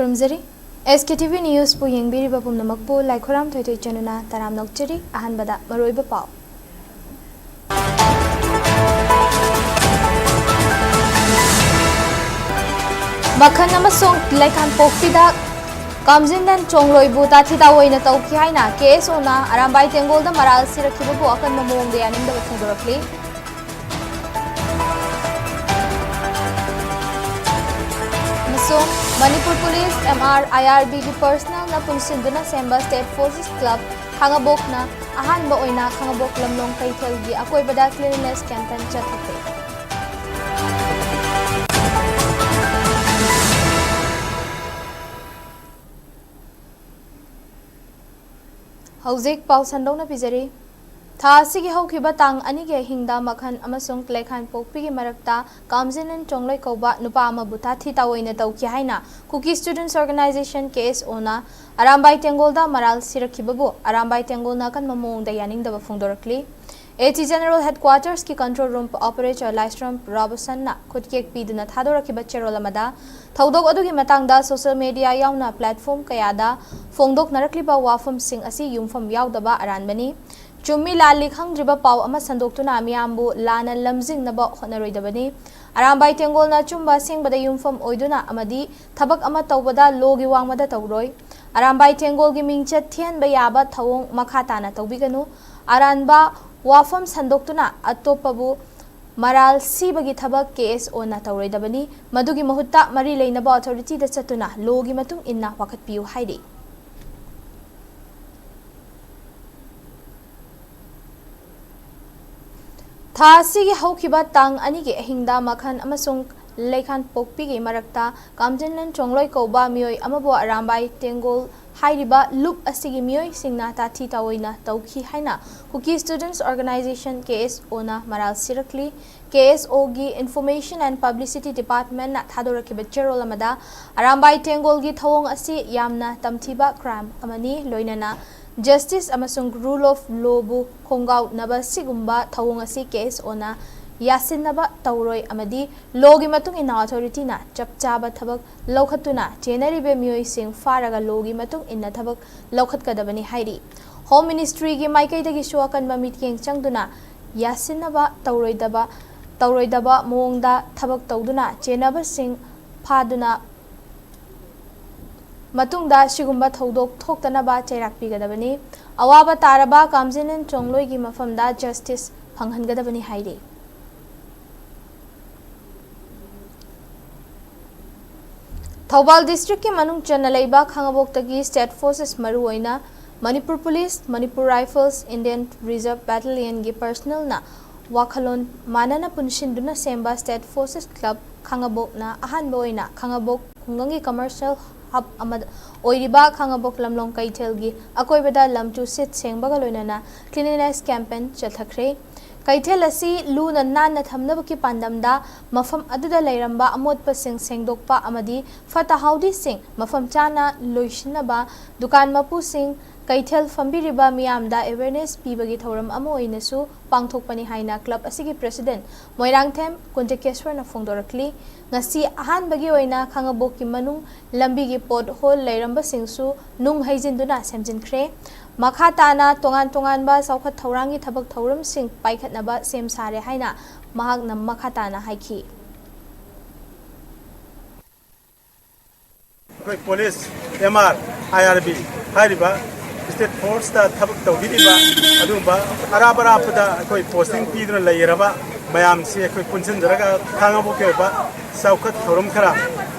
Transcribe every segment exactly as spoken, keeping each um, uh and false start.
ꯊꯝꯖꯔꯤ꯫ ꯑꯦꯁ ꯀꯦ T V ꯅ꯭ꯌꯨꯁꯄꯨ ꯌꯦꯡꯕꯤꯔꯤꯕ ꯄꯨꯝꯅꯃꯛꯄꯨ ꯂꯥꯏꯈꯣꯔꯥꯝ ꯊꯣꯏꯊꯣꯏ ꯆꯅꯨꯅ ꯇꯔꯥꯝꯅ ꯑꯣꯛꯆꯔꯤ꯫ ꯑꯍꯥꯟꯕꯗ ꯃꯔꯨꯑꯣꯏꯕ ꯄꯥꯎ꯫ ꯃꯈꯟ ꯑꯃꯁꯨꯡ ꯂꯩꯈꯥꯟꯄꯣꯛꯄꯤꯗ ꯀꯥꯝꯖꯤꯟꯂꯟ ꯆꯣꯡꯂꯣꯏꯕꯨ ꯇꯥꯊꯤ ꯇꯥꯑꯣꯏꯅ ꯇꯧꯈꯤ ꯍꯥꯏꯅ ꯀꯦ ꯑꯦꯁ ꯑꯣꯅ ꯑꯔꯥꯝꯕꯥꯏ ꯇꯦꯡꯒꯣꯜꯗ ꯃꯔꯥꯜ ꯁꯤꯔꯛꯈꯤꯕꯕꯨ ꯑꯀꯟꯕ ꯃꯑꯣꯡꯗ ꯌꯥꯅꯤꯡꯗꯕ ꯐꯣꯡꯗꯣꯔꯛꯂꯤ꯫ ꯑꯃꯁꯨꯡ ꯃꯅꯤꯄꯨꯔ ꯄꯨꯂꯤꯁ ꯑꯦꯝ ꯑꯥꯔ ꯑꯥꯏ ꯑꯥꯔ ꯕꯤꯒꯤ ꯄꯔꯁꯅꯦꯜꯅ ꯄꯨꯟꯁꯤꯟꯗꯨꯅ ꯁꯦꯝꯕ ꯁ꯭ꯇꯦꯠ ꯐꯣꯔꯁꯦꯁ ꯀ꯭ꯂꯕ ꯈꯥꯉꯕꯣꯛꯅ ꯑꯍꯥꯟꯕ ꯑꯣꯏꯅ ꯈꯥꯉꯕꯣꯛ ꯂꯝꯂꯣꯡ ꯀꯩꯊꯦꯜꯒꯤ ꯑꯀꯣꯏꯕꯗ ꯀ꯭ꯂꯤꯟꯂꯤꯅꯦꯁ ꯀꯦꯝꯄꯦꯟ ꯆꯠꯊꯈ꯭ꯔꯦ꯫ ꯍꯧꯖꯤꯛ ꯄꯥꯎ ꯁꯟꯗꯣꯛꯅ ꯄꯤꯖꯔꯤ꯫ ꯊꯥ ꯑꯁꯤꯒꯤ ꯍꯧꯈꯤꯕ ꯇꯥꯡ ꯑꯅꯤꯒꯤ ꯑꯍꯤꯡꯗ ꯃꯈꯟ ꯑꯃꯁꯨꯡ ꯂꯩꯈꯥꯟꯄꯣꯛꯄꯤꯒꯤ ꯃꯔꯛꯇ ꯀꯥꯝꯖꯤꯟꯂꯟ ꯆꯣꯡꯂꯣꯏ ꯀꯧꯕ ꯅꯨꯄꯥ ꯑꯃꯕꯨ ꯇꯥꯊꯤ ꯇꯥꯑꯣꯏꯅ ꯇꯧꯈꯤ ꯍꯥꯏꯅ ꯀꯨꯀꯤ ꯁ꯭ꯇꯨꯗꯦꯟꯠꯁ ꯑꯣꯔꯒꯅꯥꯏꯖꯦꯁꯟ, ꯀꯦ ꯑꯦꯁ ꯑꯣꯅ ꯑꯔꯥꯝꯕꯥꯏ ꯇꯦꯡꯒꯣꯜꯗ ꯃꯔꯥꯜ ꯁꯤꯔꯛꯈꯤꯕꯕꯨ ꯑꯔꯥꯝꯕꯥꯏ ꯇꯦꯡꯒꯣꯜꯅ ꯑꯀꯟꯕ ꯃꯑꯣꯡꯗ ꯌꯥꯅꯤꯡꯗꯕ ꯐꯣꯡꯗꯣꯔꯛꯂꯤ꯫ ꯑꯦ ꯇꯤ ꯖꯦꯅꯔꯦꯜ ꯍꯦꯗꯀ꯭ꯋꯥꯇꯔꯁꯀꯤ ꯀꯟꯇ꯭ꯔꯣꯜ ꯔꯨꯝ ꯑꯣꯄꯔꯦꯇꯔ ꯂꯥꯏꯁ꯭ꯔꯝ ꯔꯣꯕꯁꯟꯅ ꯈꯨꯠꯌꯦꯛ ꯄꯤꯗꯨꯅ ꯊꯥꯗꯣꯔꯛꯈꯤꯕ ꯆꯦꯔꯣꯜ ꯑꯃꯗ ꯊꯧꯗꯣꯛ ꯑꯗꯨꯒꯤ ꯃꯇꯥꯡꯗ ꯁꯣꯁꯤꯌꯦꯜ ꯃꯤꯗꯤꯌꯥ ꯌꯥꯎꯅ ꯄ꯭ꯂꯦꯠꯐꯣꯔꯝ ꯀꯌꯥꯗ ꯐꯣꯡꯗꯣꯛꯅꯔꯛꯂꯤꯕ ꯋꯥꯐꯝꯁꯤꯡ ꯑꯁꯤ ꯌꯨꯝꯐꯝ ꯌꯥꯎꯗꯕ ꯑꯔꯥꯟꯕꯅꯤ꯫ ꯆꯨꯝꯃꯤ ꯂꯥꯜꯂꯤ ꯈꯪꯗ꯭ꯔꯤꯕ ꯄꯥꯎ ꯑꯃ ꯁꯟꯗꯣꯛꯇꯨꯅ ꯃꯤꯌꯥꯝꯕꯨ ꯂꯥꯟꯅ ꯂꯝꯖꯤꯡꯅꯕ ꯍꯣꯠꯅꯔꯣꯏꯗꯕꯅꯤ꯫ ꯑꯔꯥꯝꯕꯥꯏ ꯇꯦꯡꯒꯣꯜꯅ ꯑꯆꯨꯝꯕ ꯑꯁꯦꯡꯕꯗ ꯌꯨꯝꯐꯝ ꯑꯣꯏꯗꯨꯅ ꯑꯃꯗꯤ ꯊꯕꯛ ꯑꯃ ꯇꯧꯕꯗ ꯂꯣꯒꯤ ꯋꯥꯡꯃꯗ ꯇꯧꯔꯣꯏ꯫ ꯑꯔꯥꯝꯕꯥꯏ ꯇꯦꯡꯒꯣꯜꯒꯤ ꯃꯤꯡꯆꯠ ꯊꯤꯍꯟꯕ ꯌꯥꯕ ꯊꯧꯑꯣꯡ ꯃꯈꯥ ꯇꯥꯅ ꯇꯧꯕꯤꯒꯅꯨ꯫ ꯑꯔꯥꯟꯕ ꯋꯥꯐꯝ ꯁꯟꯗꯣꯛꯇꯨꯅ ꯑꯇꯣꯞꯄꯕꯨ ꯃꯔꯥꯜ ꯁꯤꯕꯒꯤ ꯊꯕꯛ ꯀꯦ ꯑꯦꯁ ꯑꯣꯅ ꯇꯧꯔꯣꯏꯗꯕꯅꯤ꯫ ꯃꯗꯨꯒꯤ ꯃꯍꯨꯠꯇ ꯃꯔꯤ ꯂꯩꯅꯕ ꯑꯣꯊꯣꯔꯤꯇꯤꯗ ꯆꯠꯇꯨꯅ ꯂꯣꯒꯤ ꯃꯇꯨꯡ ꯏꯟꯅ ꯋꯥꯀꯠꯄꯤꯌꯨ ꯍꯥꯏꯔꯤ꯫ ꯊꯥ ꯑꯁꯤꯒꯤ ꯍꯧꯈꯤꯕ ꯇꯥꯡ ꯑꯅꯤꯒꯤ ꯑꯍꯤꯡꯗ ꯃꯈꯟ ꯑꯃꯁꯨꯡ ꯂꯩꯈꯥꯟꯄꯣꯛꯄꯤꯒꯤ ꯃꯔꯛꯇ ꯀꯥꯝꯖꯤꯟꯂꯟ ꯆꯣꯡꯂꯣꯏ ꯀꯧꯕ ꯃꯤꯑꯣꯏ ꯑꯃꯕꯨ ꯑꯔꯥꯝꯕꯥꯏ ꯇꯦꯡꯒꯣꯜ ꯍꯥꯏꯔꯤꯕ ꯂꯨꯞ ꯑꯁꯤꯒꯤ ꯃꯤꯑꯣꯏꯁꯤꯡꯅ ꯇꯥꯊꯤ ꯇꯥꯑꯣꯏꯅ ꯇꯧꯈꯤ ꯍꯥꯏꯅ ꯀꯨꯀꯤ ꯁ꯭ꯇꯨꯗꯦꯟꯠꯁ ꯑꯣꯔꯒꯅꯥꯏꯖꯦꯁꯟ, ꯀꯦ ꯑꯦꯁ ꯑꯣꯅ ꯃꯔꯥꯜ ꯁꯤꯔꯛꯂꯤ꯫ ꯀꯦ ꯑꯦꯁ ꯑꯣꯒꯤ Information and Publicity Department ꯅ ꯊꯥꯗꯣꯔꯛꯈꯤꯕ ꯆꯦꯔꯣꯜ ꯑꯃꯗ ꯑꯔꯥꯝꯕꯥꯏ ꯇꯦꯡꯒꯣꯜꯒꯤ ꯊꯧꯑꯣꯡ ꯑꯁꯤ ꯌꯥꯝꯅ ꯇꯝꯊꯤꯕ ꯀ꯭ꯔꯥꯏꯝ ꯑꯃꯅꯤ, ꯂꯣꯏꯅꯅ ꯖꯁꯇꯤꯁ ꯑꯃꯁꯨꯡ ꯔꯨꯜ ꯑꯣꯐ ꯂꯣꯕꯨ ꯈꯣꯡꯒꯥꯎꯅꯕ ꯁꯤꯒꯨꯝꯕ ꯊꯧꯑꯣꯡ ꯑꯁꯤ ꯀꯦ ꯑꯦꯁ ꯑꯣꯅ ꯌꯥꯁꯤꯟꯅꯕ ꯇꯧꯔꯣꯏ ꯑꯃꯗꯤ ꯂꯣꯒꯤ ꯃꯇꯨꯡ ꯏꯟꯅ ꯑꯣꯊꯣꯔꯤꯇꯤꯅ ꯆꯞ ꯆꯥꯕ ꯊꯕꯛ ꯂꯧꯈꯠꯇꯨꯅ ꯆꯦꯟꯅꯔꯤꯕ ꯃꯤꯑꯣꯏꯁꯤꯡ ꯐꯥꯔꯒ ꯂꯣꯒꯤ ꯃꯇꯨꯡ ꯏꯟꯅ ꯊꯕꯛ ꯂꯧꯈꯠꯀꯗꯕꯅꯤ ꯍꯥꯏꯔꯤ꯫ ꯍꯣꯝ ꯃꯤꯅꯤꯁꯇ꯭ꯔꯤꯒꯤ ꯃꯥꯏꯀꯩꯗꯒꯤꯁꯨ ꯑꯀꯟꯕ ꯃꯤꯠꯌꯦꯡ ꯆꯪꯗꯨꯅ ꯌꯥꯁꯤꯟꯅꯕ ꯇꯧꯔꯣꯏꯗꯕ ꯇꯧꯔꯣꯏꯗꯕ ꯃꯑꯣꯡꯗ ꯊꯕꯛ ꯇꯧꯗꯨꯅ ꯆꯦꯟꯅꯕꯁꯤꯡ ꯐꯥꯗꯨꯅ ꯃꯇꯨꯡꯗ ꯁꯤꯒꯨꯝꯕ ꯊꯧꯗꯣꯛ ꯊꯣꯛꯇꯅꯕ ꯆꯩꯔꯥꯛ ꯄꯤꯒꯗꯕꯅꯤ꯫ ꯑꯋꯥꯕ ꯇꯥꯔꯕ ꯀꯥꯝꯖꯤꯟ ꯆꯣꯡꯂꯣꯏꯒꯤ ꯃꯐꯝꯗ ꯖꯁꯇꯤꯁ ꯐꯪꯍꯟꯒꯗꯕꯅꯤ ꯍꯥꯏꯔꯤ꯫ ꯊꯧꯕꯥꯜ ꯗꯤꯁꯇ꯭ꯔꯤꯛꯀꯤ ꯃꯅꯨꯡ ꯆꯟꯅ ꯂꯩꯕ ꯈꯥꯉꯕꯣꯛꯇꯒꯤ ꯁ꯭ꯇꯦꯠ ꯐꯣꯔꯁꯦꯁ, ꯃꯔꯨꯑꯣꯏꯅ Manipur police, Manipur rifles, Indian reserve ꯕꯦꯇꯥꯂꯤꯌꯟꯒꯤ ꯄꯔꯁꯅꯦꯜꯅ ꯋꯥꯈꯜꯂꯣꯟ ꯃꯥꯟꯅꯅ ꯄꯨꯟꯁꯤꯟꯗꯨꯅ ꯁꯦꯝꯕ ꯁ꯭ꯇꯦꯠ ꯐꯣꯔꯁꯦꯁ ꯀ꯭ꯂꯕ ꯈꯥꯉꯕꯣꯛꯅ ꯑꯍꯥꯟꯕ ꯑꯣꯏꯅ ꯈꯥꯉꯕꯣꯛ ꯈꯨꯡꯒꯪꯒꯤ ꯀꯃꯔꯁꯤꯌꯦꯜ ꯍꯕ ꯑꯃ ꯑꯣꯏꯔꯤꯕ ꯈꯥꯉꯕꯣꯛ ꯂꯝꯂꯣꯡ ꯀꯩꯊꯦꯜꯒꯤ ꯑꯀꯣꯏꯕꯗ ꯂꯝ ꯇꯨ ꯁꯤꯠ ꯁꯦꯡꯕꯒ ꯂꯣꯏꯅꯅ ꯀ꯭ꯂꯤꯟꯂꯤꯅꯦꯁ ꯀꯦꯝꯄꯦꯟ ꯆꯠꯊꯈ꯭ꯔꯦ꯫ ꯀꯩꯊꯦꯜ ꯑꯁꯤ ꯂꯨꯅ ꯅꯥꯟꯅ ꯊꯝꯅꯕꯒꯤ ꯄꯥꯟꯗꯝꯗ ꯃꯐꯝ ꯑꯗꯨꯗ ꯂꯩꯔꯝꯕ ꯑꯃꯣꯠꯄꯁꯤꯡ ꯁꯦꯡꯗꯣꯛꯄ ꯑꯃꯗꯤ ꯐꯠꯇ ꯍꯥꯎꯗꯤꯁꯤꯡ ꯃꯐꯝ ꯆꯥꯅ ꯂꯣꯏꯁꯤꯟꯅꯕ ꯗꯨꯀꯥꯟ ꯃꯄꯨꯁꯤꯡ, ꯀꯩꯊꯦꯜ ꯐꯝꯕꯤꯔꯤꯕ ꯃꯤꯌꯥꯝꯗ ꯑꯦꯋꯦꯔꯅꯦꯁ ꯄꯤꯕꯒꯤ ꯊꯧꯔꯝ ꯑꯃ ꯑꯣꯏꯅꯁꯨ ꯄꯥꯡꯊꯣꯛꯄꯅꯤ ꯍꯥꯏꯅ ꯀ꯭ꯂꯕ ꯑꯁꯤꯒꯤ ꯄ꯭ꯔꯦꯁꯤꯗꯦꯟꯠ ꯃꯣꯏꯔꯥꯡꯊꯦꯝ ꯀꯨꯟꯖꯀꯦꯁ꯭ꯋꯔꯅ ꯐꯣꯡꯗꯣꯔꯛꯂꯤ꯫ ꯉꯁꯤ ꯑꯍꯥꯟꯕꯒꯤ ꯑꯣꯏꯅ ꯈꯥꯉꯕꯣꯛꯀꯤ ꯃꯅꯨꯡ ꯂꯝꯕꯤꯒꯤ ꯄꯣꯠ ꯍꯣꯜ ꯂꯩꯔꯝꯕꯁꯤꯡꯁꯨ ꯅꯨꯡ ꯍꯩꯖꯤꯟꯗꯨꯅ ꯁꯦꯝꯖꯤꯟꯈ꯭ꯔꯦ꯫ ꯃꯈꯥ ꯇꯥꯅ ꯇꯣꯉꯥꯟ ꯇꯣꯉꯥꯟꯕ ꯆꯥꯎꯈꯠ ꯊꯧꯔꯥꯡꯒꯤ ꯊꯕꯛ ꯊꯧꯔꯝꯁꯤꯡ ꯄꯥꯏꯈꯠꯅꯕ ꯁꯦꯝ ꯁꯥꯔꯦ ꯍꯥꯏꯅ ꯃꯍꯥꯛꯅ ꯃꯈꯥ ꯇꯥꯅ ꯍꯥꯏꯈꯤ꯫ ꯑꯩꯈꯣꯏ ꯄꯨꯂꯤꯁ, ꯑꯦꯝ ꯑꯥꯔ, ꯑꯥꯏ ꯑꯥꯔ ꯕꯤ ꯍꯥꯏꯔꯤꯕ ꯁ꯭ꯇꯦꯠ ꯐꯣꯔꯁꯇ ꯊꯕꯛ ꯇꯧꯕꯤꯔꯤꯕ ꯑꯗꯨꯒꯨꯝꯕ ꯑꯔꯥꯞ ꯑꯔꯥꯞꯄꯗ ꯑꯩꯈꯣꯏ ꯄꯣꯁꯇꯤꯡ ꯄꯤꯗꯨꯅ ꯂꯩꯔꯕ ꯃꯌꯥꯝꯁꯤ ꯑꯩꯈꯣꯏ ꯄꯨꯟꯁꯤꯟꯖꯔꯒ ꯈꯥꯉꯕꯣꯛꯀꯤ ꯑꯣꯏꯕ ꯆꯥꯎꯈꯠ ꯊꯧꯔꯝ ꯈꯔ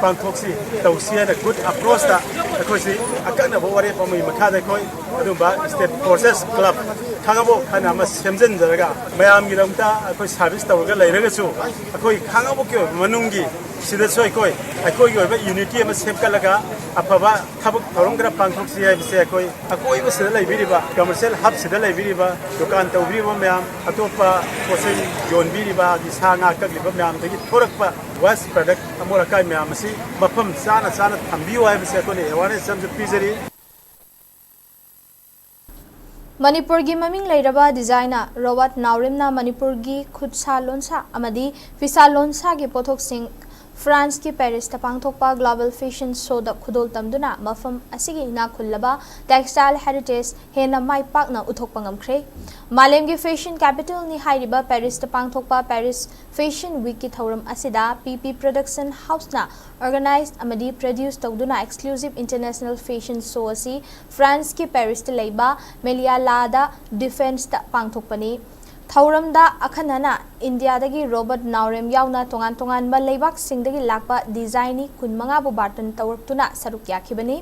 ꯄꯥꯡꯊꯣꯛꯁꯤ ꯇꯧꯁꯤ ꯍꯥꯏꯅ ꯒꯨꯗ ꯑꯦꯄ꯭ꯔꯣꯆꯇ ꯑꯩꯈꯣꯏꯁꯤ ꯑꯀꯛꯅꯕ ꯋꯥꯔꯦꯞ ꯑꯃꯒꯤ ꯃꯈꯥꯗ ꯑꯩꯈꯣꯏ ꯑꯗꯨꯝꯕ ꯁ꯭ꯇꯦꯠ ꯐꯣꯔꯁꯦꯁ ꯀ꯭ꯂꯕ ꯈꯥꯉꯕꯣꯛ ꯍꯥꯏꯅ ꯑꯃ ꯁꯦꯝꯖꯤꯟꯖꯔꯒ ꯃꯌꯥꯝꯒꯤꯗꯃꯛꯇ ꯑꯩꯈꯣꯏ ꯁꯥꯔꯚꯤꯁ ꯇꯧꯔꯒ ꯂꯩꯔꯒꯁꯨ ꯑꯩꯈꯣꯏ ꯈꯥꯉꯕꯣꯛꯀꯤ ꯑꯣꯏꯕ ꯃꯅꯨꯡꯒꯤ ꯁꯤꯗꯁꯨ ꯑꯩꯈꯣꯏ ꯑꯩꯈꯣꯏꯒꯤ ꯑꯣꯏꯕ ꯌꯨꯅꯤꯇꯤ ꯑꯃ ꯁꯦꯝꯒꯠꯂꯒ ꯑꯐꯕ ꯊꯕꯛ ꯊꯧꯔꯝ ꯈꯔ ꯄꯥꯡꯊꯣꯛꯁꯤ ꯍꯥꯏꯕꯁꯦ ꯑꯩꯈꯣꯏ ꯑꯀꯣꯏꯕꯁꯤꯗ ꯂꯩꯕꯤꯔꯤꯕ ꯀꯃꯔꯁꯤꯌꯦꯜ ꯍꯕꯁꯤꯗ ꯂꯩꯕꯤꯔꯤꯕ ꯗꯨꯀꯥꯟ ꯇꯧꯕꯤꯔꯤꯕ ꯃꯌꯥꯝ, ꯑꯇꯣꯞꯄ ꯄꯣꯠꯆꯩ ꯌꯣꯟꯕꯤꯔꯤꯕ, ꯍꯥꯏꯗꯤ ꯁꯥ ꯉꯥ ꯀꯛꯂꯤꯕ ꯃꯌꯥꯝꯗꯒꯤ ꯊꯣꯔꯛꯄ ꯋꯦꯁ ꯄ꯭ꯔꯗꯛ, ꯑꯃꯣꯠ ꯑꯀꯥꯏ ꯃꯌꯥꯝ ꯑꯁꯤ ꯃꯐꯝ ꯆꯥꯅ ꯆꯥꯅ ꯊꯝꯕꯤꯌꯨ ꯍꯥꯏꯕꯁꯦ ꯑꯩꯈꯣꯏꯅ ꯑꯦꯋꯥꯔꯅꯦꯁ ꯑꯃꯁꯨ ꯄꯤꯖꯔꯤ꯫ ꯃꯅꯤꯄꯨꯔꯒꯤ ꯃꯃꯤꯡ ꯂꯩꯔꯕ ꯗꯤꯖꯥꯏꯅꯔ ꯔꯣꯕꯥꯔꯠ ꯅꯥꯎꯔꯦꯝꯅ ꯃꯅꯤꯄꯨꯔꯒꯤ ꯈꯨꯠꯁꯥ ꯂꯣꯟꯁꯥ ꯑꯃꯗꯤ ꯐꯤꯁꯥ ꯂꯣꯟꯁꯥꯒꯤ ꯄꯣꯠꯊꯣꯛꯁꯤꯡ ꯐ꯭ꯔꯥꯟꯁꯀꯤ ꯄꯦꯔꯤꯁꯇ ꯄꯥꯡꯊꯣꯛꯄ ꯒ꯭ꯂꯣꯕꯦꯜ ꯐꯦꯁꯟ ꯁꯣꯗ ꯈꯨꯗꯣꯜ ꯇꯝꯗꯨꯅ ꯃꯐꯝ ꯑꯁꯤꯒꯤ ꯏꯅꯥꯛ ꯈꯨꯜꯂꯕ ꯇꯦꯛꯁꯇꯥꯏꯜ ꯍꯦꯔꯤꯇꯦꯖ ꯍꯦꯟꯅ ꯃꯥꯏ ꯄꯥꯛꯅ ꯎꯠꯊꯣꯛꯄ ꯉꯝꯈ꯭ꯔꯦ꯫ ꯃꯥꯂꯦꯝꯒꯤ ꯐꯦꯁꯟ ꯀꯦꯄꯤꯇꯦꯜꯅꯤ ꯍꯥꯏꯔꯤꯕ ꯄꯦꯔꯤꯁꯇ ꯄꯥꯡꯊꯣꯛꯄ ꯄꯦꯔꯤꯁ ꯐꯦꯁꯟ ꯋꯤꯛꯀꯤ ꯊꯧꯔꯝ ꯑꯁꯤꯗ ꯄꯤ ꯄꯤ ꯄ꯭ꯔꯣꯗꯛꯁꯟ ꯍꯥꯎꯁꯅ ꯑꯣꯔꯒꯅꯥꯏꯖ ꯑꯃꯗꯤ ꯄ꯭ꯔꯣꯗ꯭ꯌꯨꯁ ꯇꯧꯗꯨꯅ ꯑꯦꯛꯁꯀ꯭ꯂꯨꯁꯤꯚ ꯏꯟꯇꯔꯅꯦꯁꯅꯦꯜ ꯐꯦꯁꯟ ꯁꯣ ꯑꯁꯤ ꯐ꯭ꯔꯥꯟꯁꯀꯤ ꯄꯦꯔꯤꯁꯇ ꯂꯩꯕ ꯃꯦꯂꯤꯌꯥꯂꯥꯗ ꯗꯤꯐꯦꯟꯁꯇ ꯄꯥꯡꯊꯣꯛꯄꯅꯤ꯫ ꯊꯧꯔꯝꯗ ꯑꯈꯟꯅꯅ ꯏꯟꯗꯤꯌꯥꯗꯒꯤ ꯔꯣꯕꯥꯔꯠ ꯅꯥꯎꯔꯦꯝ ꯌꯥꯎꯅ ꯇꯣꯉꯥꯟ ꯇꯣꯉꯥꯟꯕ ꯂꯩꯕꯥꯛꯁꯤꯡꯗꯒꯤ ꯂꯥꯛꯄ ꯗꯤꯖꯥꯏꯅꯤ ꯀꯨꯟꯃꯉꯥꯕꯨ ꯕꯥꯔꯇꯟ ꯇꯧꯔꯛꯇꯨꯅ ꯁꯔꯨꯛ ꯌꯥꯈꯤꯕꯅꯤ꯫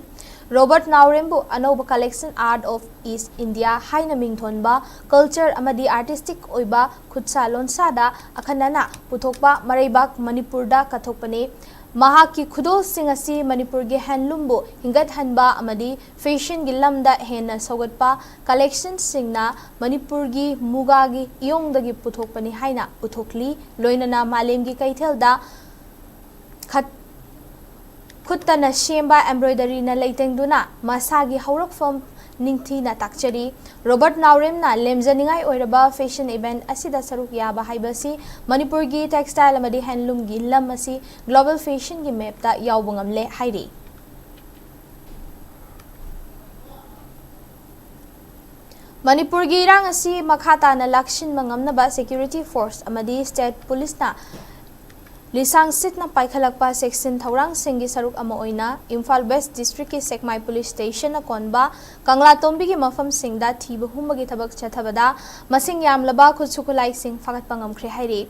ꯔꯣꯕꯥꯔꯠ ꯅꯥꯎꯔꯦꯝꯕꯨ ꯑꯅꯧꯕ collection art of east India ꯍꯥꯏꯅ ꯃꯤꯡꯊꯣꯟꯕ ꯀꯜꯆꯔ ꯑꯃꯗꯤ ꯑꯥꯔꯇꯤꯁꯇꯤꯛ ꯑꯣꯏꯕ ꯈꯨꯠꯁꯥ ꯂꯣꯟꯁꯥꯗ ꯑꯈꯟꯅꯅ ꯄꯨꯊꯣꯛꯄ ꯃꯔꯩꯕꯥꯛ ꯃꯅꯤꯄꯨꯔꯗ ꯀꯠꯊꯣꯛꯄꯅꯤ꯫ ꯃꯍꯥꯛꯀꯤ ꯈꯨꯗꯣꯜꯁꯤꯡ ꯑꯁꯤ ꯃꯅꯤꯄꯨꯔꯒꯤ ꯍꯦꯟꯂꯨꯝꯕꯨ ꯍꯤꯡꯒꯠꯍꯟꯕ ꯑꯃꯗꯤ ꯐꯦꯁꯟꯒꯤ ꯂꯝꯗ ꯍꯦꯟꯅ ꯁꯧꯒꯠꯄ ꯀꯂꯦꯛꯁꯟꯁꯤꯡꯅ ꯃꯅꯤꯄꯨꯔꯒꯤ ꯃꯨꯒꯥꯒꯤ ꯏꯌꯣꯡꯗꯒꯤ ꯄꯨꯊꯣꯛꯄꯅꯤ ꯍꯥꯏꯅ ꯎꯠꯊꯣꯛꯂꯤ꯫ ꯂꯣꯏꯅꯅ ꯃꯥꯂꯦꯝꯒꯤ ꯀꯩꯊꯦꯜꯗ ꯈꯠ-, ꯈꯨꯠꯇꯅ ꯁꯦꯝꯕ ꯑꯦꯝꯕ꯭ꯔꯣꯏꯗꯔꯤꯅ ꯂꯩꯇꯦꯡꯗꯨꯅ ꯃꯁꯥꯒꯤ ꯍꯧꯔꯛꯐꯝ ꯅꯤꯡꯊꯤꯅ ꯇꯥꯛꯆꯔꯤ꯫ ꯔꯣꯕꯥꯔꯠ ꯅꯥꯎꯔꯦꯝꯅ ꯂꯦꯝꯖꯅꯤꯡꯉꯥꯏ ꯑꯣꯏꯔꯕ ꯐꯦꯁꯟ ꯏꯚꯦꯟꯠ ꯑꯁꯤꯗ ꯁꯔꯨꯛ ꯌꯥꯕ ꯍꯥꯏꯕꯁꯤ ꯃꯅꯤꯄꯨꯔꯒꯤ ꯇꯦꯛꯁꯇꯥꯏꯜ ꯑꯃꯗꯤ ꯍꯦꯟꯂꯨꯝꯒꯤ ꯂꯝ ꯑꯁꯤ ꯒ꯭ꯂꯣꯕꯦꯜ ꯐꯦꯁꯟꯒꯤ ꯃꯦꯞꯇ ꯌꯥꯎꯕ ꯉꯝꯂꯦ ꯍꯥꯏꯔꯤ꯫ ꯃꯅꯤꯄꯨꯔꯒꯤ ꯏꯔꯥꯡ ꯑꯁꯤ ꯃꯈꯥ ꯇꯥꯅ ꯂꯥꯛꯁꯤꯟꯕ ꯉꯝꯅꯕ ꯁꯦꯀ꯭ꯌꯨꯔꯤꯇꯤ ꯐꯣꯔꯁ ꯑꯃꯗꯤ ꯁ꯭ꯇꯦꯠ ꯄꯨꯂꯤꯁꯅ ꯂꯤꯁꯥꯡ ꯁꯤꯠꯅ ꯄꯥꯏꯈꯠꯂꯛꯄ ꯆꯦꯛꯁꯤꯟ ꯊꯧꯔꯥꯡꯁꯤꯡꯒꯤ ꯁꯔꯨꯛ ꯑꯃ ꯑꯣꯏꯅ ꯏꯝꯐꯥꯜ ꯋꯦꯁ ꯗꯤꯁꯇ꯭ꯔꯤꯛꯀꯤ ꯁꯦꯛꯃꯥꯏ ꯄꯨꯂꯤꯁ ꯁ꯭ꯇꯦꯁꯟꯅ ꯀꯣꯟꯕ ꯀꯪꯂꯥꯇꯣꯝꯕꯤꯒꯤ ꯃꯐꯝꯁꯤꯡꯗ ꯊꯤꯕ ꯍꯨꯝꯕꯒꯤ ꯊꯕꯛ ꯆꯠꯊꯕꯗ ꯃꯁꯤꯡ ꯌꯥꯝꯂꯕ ꯈꯨꯠꯁꯨ ꯈꯨꯠꯂꯥꯏꯁꯤꯡ ꯐꯥꯒꯠꯄ ꯉꯝꯈ꯭ꯔꯦ ꯍꯥꯏꯔꯤ꯫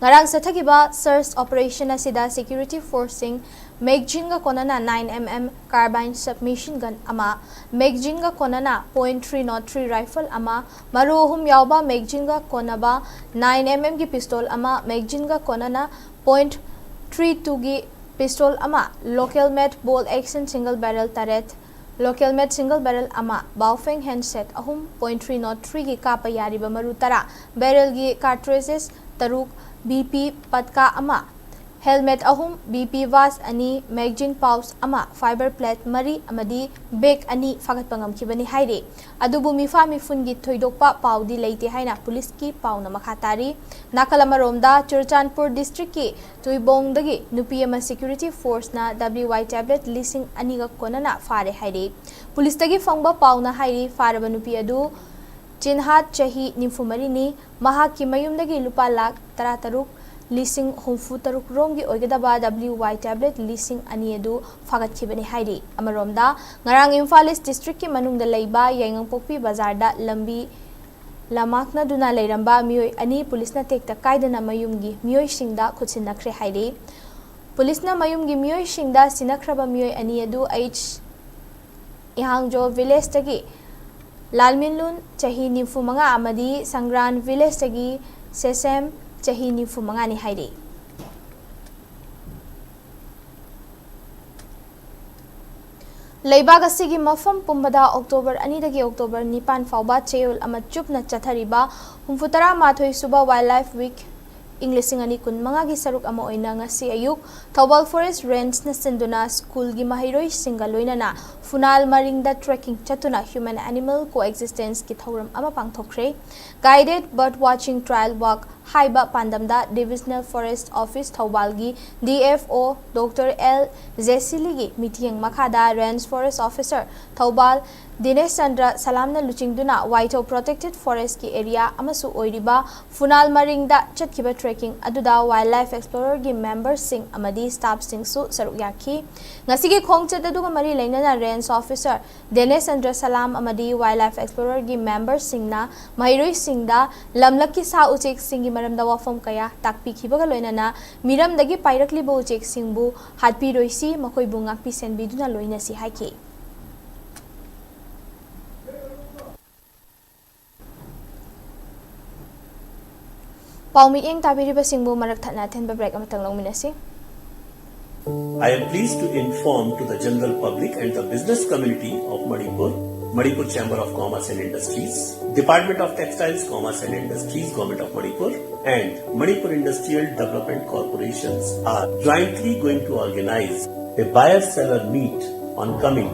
ꯉꯔꯥꯡ ꯆꯠꯊꯈꯤꯕ ꯁꯔꯆ ꯑꯣꯄꯔꯦꯁꯟ ꯑꯁꯤꯗ ꯁꯦꯀ꯭ꯌꯨꯔꯤꯇꯤ ꯐꯣꯔꯁꯁꯤꯡ ꯃꯦꯒꯖꯤꯟꯒ ꯀꯣꯟꯅꯅ nine M M carbine submachine gun ꯑꯃ, ꯃꯦꯒꯖꯤꯟꯒ ꯀꯣꯟꯅꯅ point three not three rifle ꯑꯃ, ꯃꯔꯨ ꯑꯍꯨꯝ ꯌꯥꯎꯕ ꯃꯦꯒꯖꯤꯟꯒ ꯀꯣꯟꯅꯕ nine M M ꯒꯤ ꯄꯤꯁꯇꯣꯜ ꯑꯃ, ꯃꯦꯒꯖꯤꯟꯒ ꯀꯣꯟꯅꯅ point three two ꯒꯤ ꯄꯤꯁꯇꯣꯜ ꯑꯃ, local made bolt action single barrel ꯇꯔꯦꯠ, local made single barrel ꯑꯃ, Baofeng handset ꯑꯍꯨꯝ, point three not three ꯒꯤ ꯀꯥꯞꯄ ꯌꯥꯔꯤꯕ ꯃꯔꯨ ꯇꯔꯥ, ꯕꯦꯔꯦꯜꯒꯤ cartridges ꯇꯔꯨꯛ, B P ꯄꯠꯀꯥ ꯑꯃ, ꯍꯦꯜꯃꯦꯠ ꯑꯍꯨꯝ, ꯕꯤ ꯄꯤ ꯚꯥꯁ ꯑꯅꯤ, ꯃꯦꯒꯖꯤꯟ ꯄꯥꯎꯆ ꯑꯃ, ꯐꯥꯏꯕꯔ ꯄ꯭ꯂꯦꯠ ꯃꯔꯤ ꯑꯃꯗꯤ ꯕꯦꯒ ꯑꯅꯤ ꯐꯥꯒꯠꯄ ꯉꯝꯈꯤꯕꯅꯤ ꯍꯥꯏꯔꯤ꯫ ꯑꯗꯨꯕꯨ ꯃꯤꯐꯥ ꯃꯤꯐꯨꯟꯒꯤ ꯊꯣꯏꯗꯣꯛꯄ ꯄꯥꯎꯗꯤ ꯂꯩꯇꯦ ꯍꯥꯏꯅ ꯄꯨꯂꯤꯁꯀꯤ ꯄꯥꯎꯅ ꯃꯈꯥ ꯇꯥꯔꯤ꯫ ꯅꯥꯀꯜ ꯑꯃꯔꯣꯝꯗ, ꯆꯨꯔꯆꯥꯟꯄꯨꯔ ꯗꯤꯁꯇ꯭ꯔꯤꯛꯀꯤ ꯇꯨꯏꯕꯣꯡꯗꯒꯤ ꯅꯨꯄꯤ ꯑꯃ ꯁꯦꯀ꯭ꯌꯨꯔꯤꯇꯤ ꯐꯣꯔꯁꯅ ꯗꯕ꯭ꯂꯤꯎ ꯋꯥꯏ ꯇꯦꯕ꯭ꯂꯦꯠ ꯂꯤꯁꯤꯡ ꯑꯅꯤꯒ ꯀꯣꯟꯅꯅ ꯐꯥꯔꯦ ꯍꯥꯏꯔꯤ꯫ ꯄꯨꯂꯤꯁꯇꯒꯤ ꯐꯪꯕ ꯄꯥꯎꯅ ꯍꯥꯏꯔꯤ, ꯐꯥꯔꯕ ꯅꯨꯄꯤ ꯑꯗꯨ ꯆꯤꯟꯍꯥꯠ, ꯆꯍꯤ ꯅꯤꯐꯨ ꯃꯔꯤꯅꯤ, ꯃꯍꯥꯛꯀꯤ ꯃꯌꯨꯝꯗꯒꯤ ꯂꯨꯄꯥ ꯂꯥꯈ ꯇꯔꯥꯇꯔꯨꯛ ꯂꯤꯁꯤꯡ ꯍꯨꯝꯐꯨ ꯇꯔꯨꯛ ꯔꯣꯝꯒꯤ ꯑꯣꯏꯒꯗꯕ ꯗꯕ꯭ꯂꯤꯎ ꯋꯥꯏ ꯇꯦꯕ꯭ꯂꯦꯠ ꯂꯤꯁꯤꯡ ꯑꯅꯤ ꯑꯗꯨ ꯐꯥꯒꯠꯈꯤꯕꯅꯤ ꯍꯥꯏꯔꯤ꯫ ꯑꯃꯔꯣꯝꯗ, ꯉꯔꯥꯡ ꯏꯝꯐꯥꯜ ꯏꯁ ꯗꯤꯁꯇ꯭ꯔꯤꯛꯀꯤ ꯃꯅꯨꯡꯗ ꯂꯩꯕ ꯌꯥꯏꯉꯪꯄꯣꯛꯄꯤ ꯕꯖꯥꯔꯗ ꯂꯝꯕꯤ ꯂꯝꯃꯥꯛꯅꯗꯨꯅ ꯂꯩꯔꯝꯕ ꯃꯤꯑꯣꯏ ꯑꯅꯤ ꯄꯨꯂꯤꯁꯅ ꯇꯦꯛꯇ ꯀꯥꯏꯗꯅ ꯃꯌꯨꯝꯒꯤ ꯃꯤꯑꯣꯏꯁꯤꯡꯗ ꯈꯨꯠꯁꯤꯟꯅꯈ꯭ꯔꯦ ꯍꯥꯏꯔꯤ꯫ ꯄꯨꯂꯤꯁꯅ ꯃꯌꯨꯝꯒꯤ ꯃꯤꯑꯣꯏꯁꯤꯡꯗ ꯁꯤꯟꯅꯈ꯭ꯔꯕ ꯃꯤꯑꯣꯏ ꯑꯅꯤ ꯑꯗꯨ ꯑꯩꯆ ꯏꯍꯥꯡꯖꯣ ꯚꯤꯂꯦꯖꯇꯒꯤ ꯂꯥꯜꯃꯤꯟꯂꯨꯟ, ꯆꯍꯤ ꯅꯤꯐꯨ ꯃꯉꯥ, ꯑꯃꯗꯤ ꯁꯪꯒ꯭ꯔꯥꯟ ꯚꯤꯂꯦꯖꯇꯒꯤ ꯁꯦꯁꯦꯝ, ꯆꯍꯤ ꯅꯤꯐꯨ ꯃꯉꯥꯅꯤ ꯍꯥꯏꯔꯤ꯫ ꯂꯩꯕꯥꯛ ꯑꯁꯤꯒꯤ ꯃꯐꯝ ꯄꯨꯝꯕꯗ ꯑꯣꯛꯇꯣꯕꯔ ꯑꯅꯤꯗꯒꯤ ꯑꯣꯛꯇꯣꯕꯔ ꯅꯤꯄꯥꯟ ꯐꯥꯎꯕ ꯆꯌꯣꯜ ꯑꯃ ꯆꯨꯞꯅ ꯆꯠꯊꯔꯤꯕ ꯍꯨꯝꯐꯨ ꯇꯔꯥ ꯃꯥꯊꯣꯏ ꯁꯨꯕ ꯋꯥꯏꯜ ꯂꯥꯏꯐ ꯋꯤꯛ ꯏꯪ ꯂꯤꯁꯤꯡ ꯑꯅꯤ ꯀꯨꯟ ꯃꯉꯥꯒꯤ ꯁꯔꯨꯛ ꯑꯃ ꯑꯣꯏꯅ ꯉꯁꯤ ꯑꯌꯨꯛ ꯊꯧꯕꯥꯜ ꯐꯣꯔꯦꯁ ꯔꯦꯟꯖꯅ ꯁꯤꯟꯗꯨꯅ ꯁ꯭ꯀꯨꯜꯒꯤ ꯃꯍꯩꯔꯣꯏꯁꯤꯡꯒ ꯂꯣꯏꯅꯅ ꯐꯨꯅꯥꯜ ꯃꯔꯤꯡꯗ ꯇ꯭ꯔꯦꯛꯀꯤꯡ ꯆꯠꯇꯨꯅ human animal coexistenceꯀꯤ ꯊꯧꯔꯝ ꯑꯃ ꯄꯥꯡꯊꯣꯛꯈ꯭ꯔꯦ꯫ Guided Bird Watching Trail Walk ꯍꯥꯏꯕ ꯄꯥꯟꯗꯝꯗ Divisional Forest Office ꯊꯧꯕꯥꯜꯒꯤ D F O doctor L ꯖꯦꯁꯤꯂꯤꯒꯤ ꯃꯤꯠꯌꯦꯡ ꯃꯈꯥꯗ Range Forest Officer ꯊꯧꯕꯥꯜ ꯗꯤꯅꯦꯁ ꯆꯟꯗ꯭ꯔ ꯁꯂꯥꯝꯅ ꯂꯨꯆꯤꯡꯗꯨꯅ ꯋꯥꯏꯊꯧ Protected Forestꯀꯤ ꯑꯦꯔꯤꯌꯥ ꯑꯃꯁꯨ ꯑꯣꯏꯔꯤꯕ ꯐꯨꯅꯥꯜ ꯃꯔꯤꯡꯗ ꯆꯠꯈꯤꯕ ꯇ꯭ꯔꯦꯛꯀꯤꯡ ꯑꯗꯨꯗ ꯋꯥꯏꯜ ꯂꯥꯏꯐ ꯑꯦꯛꯁꯄ꯭ꯂꯣꯔꯔꯒꯤ ꯃꯦꯝꯕꯔꯁꯤꯡ ꯑꯃꯗꯤ ꯁ꯭ꯇꯥꯐꯁꯤꯡꯁꯨ ꯁꯔꯨꯛ ꯌꯥꯈꯤ꯫ ꯉꯁꯤꯒꯤ ꯈꯣꯡꯆꯠ ꯑꯗꯨꯒ ꯃꯔꯤ ꯂꯩꯅꯅ ꯔꯦꯟꯖ ꯑꯣꯐꯤꯁꯔ ꯗꯦꯅꯦꯁ ꯆꯟꯗ꯭ꯔ ꯁꯂꯥꯝ ꯑꯃꯗꯤ ꯋꯥꯏꯜ ꯂꯥꯏꯐ ꯑꯦꯛꯁꯄ꯭ꯂꯣꯔꯔꯒꯤ ꯃꯦꯝꯕꯔꯁꯤꯡꯅ ꯃꯍꯩꯔꯣꯏꯁꯤꯡꯗ ꯂꯝꯂꯛꯀꯤ ꯁꯥ ꯎꯆꯦꯛꯁꯤꯡꯒꯤ ꯃꯔꯝꯗ ꯋꯥꯐꯝ ꯀꯌꯥ ꯇꯥꯛꯄꯤꯈꯤꯕꯒ ꯂꯣꯏꯅꯅ ꯃꯤꯔꯝꯗꯒꯤ ꯄꯥꯏꯔꯛꯂꯤꯕ ꯎꯆꯦꯛꯁꯤꯡꯕꯨ ꯍꯥꯠꯄꯤꯔꯣꯏꯁꯤ, ꯃꯈꯣꯏꯕꯨ ꯉꯥꯛꯄꯤ ꯁꯦꯟꯕꯤꯗꯨꯅ ꯂꯣꯏꯅꯁꯤ ꯍꯥꯏꯈꯤ꯫ ꯄꯥꯎ ꯃꯤꯠꯌꯦꯡ ꯇꯥꯕꯤꯔꯤꯕꯁꯤꯡꯕꯨ ꯃꯔꯛ ꯊꯠꯅ ꯑꯊꯦꯟꯕ ꯕ꯭ꯔꯦꯛ ꯑꯃꯇꯪ ꯂꯧꯃꯤꯟꯅꯁꯤ꯫ I am pleased to inform to the general public and the business community of Manipur Manipur Chamber of Commerce and Industries, Department of Textiles, Commerce and Industries, Government of Manipur, and Manipur Industrial Development Corporations are jointly going to organize a buyer-seller meet on coming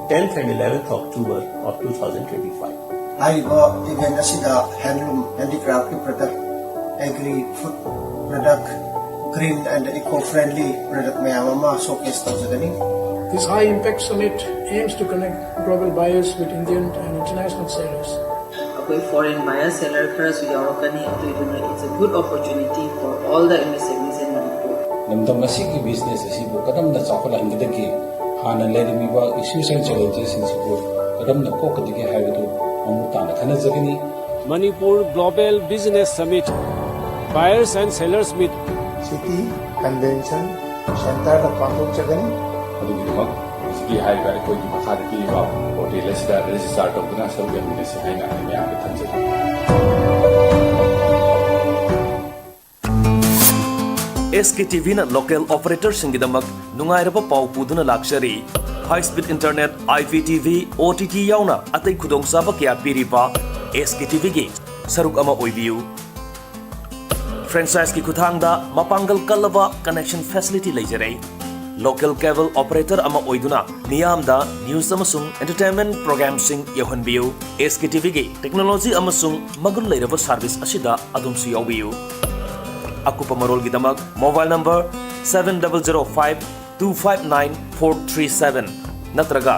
tenth and eleventh October of two thousand twenty-five. ꯍꯥꯏꯔꯤꯕ event ꯑꯁꯤꯗ handloom, ꯍꯦꯟꯗꯤꯀ꯭ꯔꯥꯐꯀꯤ product, agri food product, green and eco friendly product ꯃꯌꯥꯝ ꯑꯃ ꯁꯣꯀꯦꯁ ꯇꯧꯖꯒꯅꯤ꯫ This high impact summit aims to connect global buyers with Indian and international sellers. ꯑꯩꯈꯣꯏ foreign buyer ꯁꯦꯂꯔ ꯈꯔꯁꯨ ꯌꯥꯎꯔꯛꯀꯅꯤ, ꯑꯗꯨꯏꯗꯨꯅ it's a good opportunity for all the M S M Es in Manipur. ꯂꯝꯗꯝ ꯑꯁꯤꯒꯤ business ꯑꯁꯤꯕꯨ ꯀꯔꯝꯅ ꯆꯥꯎꯈꯠꯍꯟꯒꯗꯒꯦ, ꯍꯥꯟꯅ ꯂꯩꯔꯝꯃꯤꯕ ꯏꯁꯨꯁ ꯑꯦꯟ ꯆꯦꯂꯦꯟꯖꯦꯁꯁꯤꯡꯁꯤꯕꯨ ꯀꯔꯝꯅ ꯀꯣꯛꯀꯗꯒꯦ ꯍꯥꯏꯕꯗꯨ ꯃꯃꯨꯠ ꯇꯥꯅ ꯈꯟꯅꯖꯒꯅꯤ꯫ Manipur Global Business Summit, Buyers and Sellers Meet. City convention ꯁꯦꯟꯇꯔꯗ ꯄꯥꯡꯊꯣꯛꯆꯒꯅꯤ꯫ ꯑꯗꯨꯒꯤꯗꯃꯛ ꯍꯧꯖꯤꯛꯀꯤ ꯍꯥꯏꯔꯤꯕ ꯑꯩꯈꯣꯏꯒꯤ ꯃꯈꯥꯗ ꯄꯤꯔꯤꯕ ꯄꯣꯔꯇꯦꯜ ꯑꯁꯤꯗ ꯔꯦꯖꯤꯁꯇꯥꯔ ꯇꯧꯗꯨꯅ ꯁꯔꯨꯛ ꯌꯥꯃꯤꯟꯅꯁꯤ ꯍꯥꯏꯅ ꯑꯩ ꯃꯌꯥꯝꯗ ꯊꯝꯖꯒꯦ꯫ ꯑꯦꯁ ꯀꯦ ꯇꯤ ꯚꯤꯅ ꯂꯣꯀꯦꯜ ꯑꯣꯄꯔꯦꯇꯔꯁꯤꯡꯒꯤꯗꯃꯛ ꯅꯨꯡꯉꯥꯏꯔꯕ ꯄꯥꯎ ꯄꯨꯗꯨꯅ ꯂꯥꯛꯆꯔꯤ꯫ High speed internet, I P T V, O T T ꯌꯥꯎꯅ ꯑꯇꯩ ꯈꯨꯗꯣꯡꯆꯥꯕ ꯀꯌꯥ ꯄꯤꯔꯤꯕ ꯑꯦꯁ ꯀꯦ ꯇꯤ ꯚꯤꯒꯤ ꯁꯔꯨꯛ ꯑꯃ ꯑꯣꯏꯕꯤꯌꯨ꯫ ꯐ꯭ꯔꯦꯟꯆꯥꯏꯖꯀꯤ ꯈꯨꯠꯊꯥꯡꯗ ꯃꯄꯥꯡꯒꯜ ꯀꯜꯂꯕ ꯀꯅꯦꯛꯁꯟ ꯐꯦꯁꯤꯂꯤꯇꯤ ꯂꯩꯖꯔꯦ꯫ ꯂꯣꯀꯦꯜ ꯀꯦꯕꯜ ꯑꯣꯄꯔꯦꯇꯔ ꯑꯃ ꯑꯣꯏꯗꯨꯅ ꯃꯤꯌꯥꯝꯗ ꯅ꯭ꯌꯨꯁ ꯑꯃꯁꯨꯡ ꯑꯦꯟꯇꯔꯇꯦꯟꯃꯦꯟ ꯄ꯭ꯔꯣꯒ꯭ꯔꯥꯝꯁꯤꯡ ꯌꯧꯍꯟꯕꯤꯌꯨ꯫ ꯑꯦꯁ ꯀꯦ ꯇꯤ ꯚꯤꯒꯤ ꯇꯦꯛꯅꯣꯂꯣꯖꯤ ꯑꯃꯁꯨꯡ ꯃꯒꯨꯟ ꯂꯩꯔꯕ ꯁꯥꯔꯚꯤꯁ ꯑꯁꯤꯗ ꯑꯗꯣꯝꯁꯨ ꯌꯥꯎꯕꯤꯌꯨ꯫ ꯑꯀꯨꯞꯄ ꯃꯔꯣꯜꯒꯤꯗꯃꯛ mobile number seven double zero five two five nine four three seven ꯅꯠꯇ꯭ꯔꯒ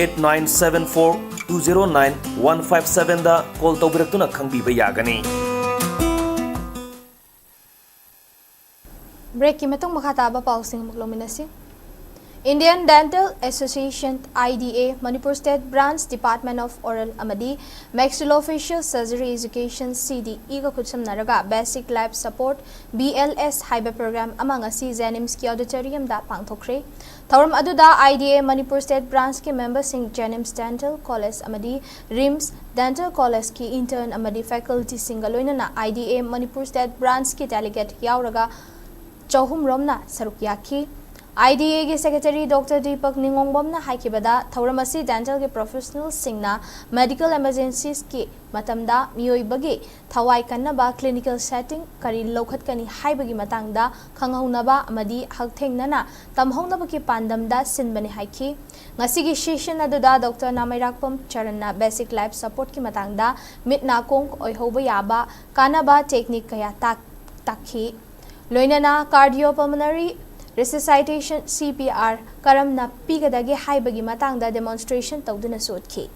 eight nine seven four two zero nine one five seven ꯗ ꯀꯣꯜ ꯇꯧꯕꯤꯔꯛꯇꯨꯅ ꯈꯪꯕꯤꯕ ꯌꯥꯒꯅꯤ꯫ ꯕ꯭ꯔꯦꯛꯀꯤ ꯃꯇꯨꯡ ꯃꯈꯥ ꯇꯥꯕ ꯄꯥꯎꯁꯤꯡ ꯑꯃꯨꯛ ꯂꯧꯃꯤꯟꯅꯁꯤ꯫ Indian Dental Association, I D A, Manipur State Branch, Department of Oral ꯑꯃꯗꯤ Maxillofacial Surgery Education, C D E ꯒ ꯈꯨꯠꯁꯝꯅꯔꯒ Basic Life Support, B L S, ꯍꯥꯏꯕ ꯄ꯭ꯔꯣꯒ꯭ꯔꯥꯝ ꯑꯃ ꯉꯁꯤ JNIMSꯀꯤ ꯑꯣꯗꯤꯇꯣꯔꯤꯌꯝꯗ ꯄꯥꯡꯊꯣꯛꯈ꯭ꯔꯦ꯫ ꯊꯧꯔꯝ ꯑꯗꯨꯗ I D A Manipur State Branchꯀꯤ ꯃꯦꯝꯕꯔꯁꯤꯡ, JNIMS Dental College ꯑꯃꯗꯤ RIMS Dental Collegeꯀꯤ intern ꯑꯃꯗꯤ facultyꯁꯤꯡꯒ ꯂꯣꯏꯅꯅ I D A Manipur State Branchꯀꯤ delegate ꯌꯥꯎꯔꯒ ꯆꯍꯨꯝ ꯔꯣꯝꯅ ꯁꯔꯨꯛ ꯌꯥꯈꯤ꯫ IDAꯒꯤ Secretary Doctor Deepak ꯅꯤꯡꯉꯣꯡꯕꯝꯅ ꯍꯥꯏꯈꯤꯕꯗ, ꯊꯧꯔꯝ ꯑꯁꯤ dentalꯒꯤ professionalꯁꯤꯡꯅ medical emergenciesꯀꯤ ꯃꯇꯝꯗ ꯃꯤꯑꯣꯏꯕꯒꯤ ꯊꯋꯥꯏ ꯀꯟꯅꯕ clinical setting ꯀꯔꯤ ꯂꯧꯈꯠꯀꯅꯤ ꯍꯥꯏꯕꯒꯤ ꯃꯇꯥꯡꯗ ꯈꯪꯍꯧꯅꯕ ꯑꯃꯗꯤ ꯍꯛꯊꯦꯡꯅꯅ ꯇꯝꯍꯧꯅꯕꯒꯤ ꯄꯥꯟꯗꯝꯗ ꯁꯤꯟꯕꯅꯤ ꯍꯥꯏꯈꯤ꯫ ꯉꯁꯤꯒꯤ session ꯑꯗꯨꯗ Doctor ꯅꯥꯃꯩꯔꯥꯛꯄꯝ ꯆꯔꯟꯅ basic life supportꯀꯤ ꯃꯇꯥꯡꯗ ꯃꯤꯠ ꯅꯥꯀꯣꯡ ꯑꯣꯏꯍꯧꯕ ꯌꯥꯕ ꯀꯥꯟꯅꯕ technique ꯀꯌꯥ ꯇꯥꯛ-, ꯇꯥꯛꯈꯤ꯫ ꯂꯣꯏꯅꯅ cardiopulmonary resuscitation, CPR, ꯀꯔꯝꯅ ꯄꯤꯒꯗꯒꯦ ꯍꯥꯏꯕꯒꯤ ꯃꯇꯥꯡꯗ demonstration ꯇꯧꯗꯨꯅꯁꯨ ꯎꯠꯈꯤ꯫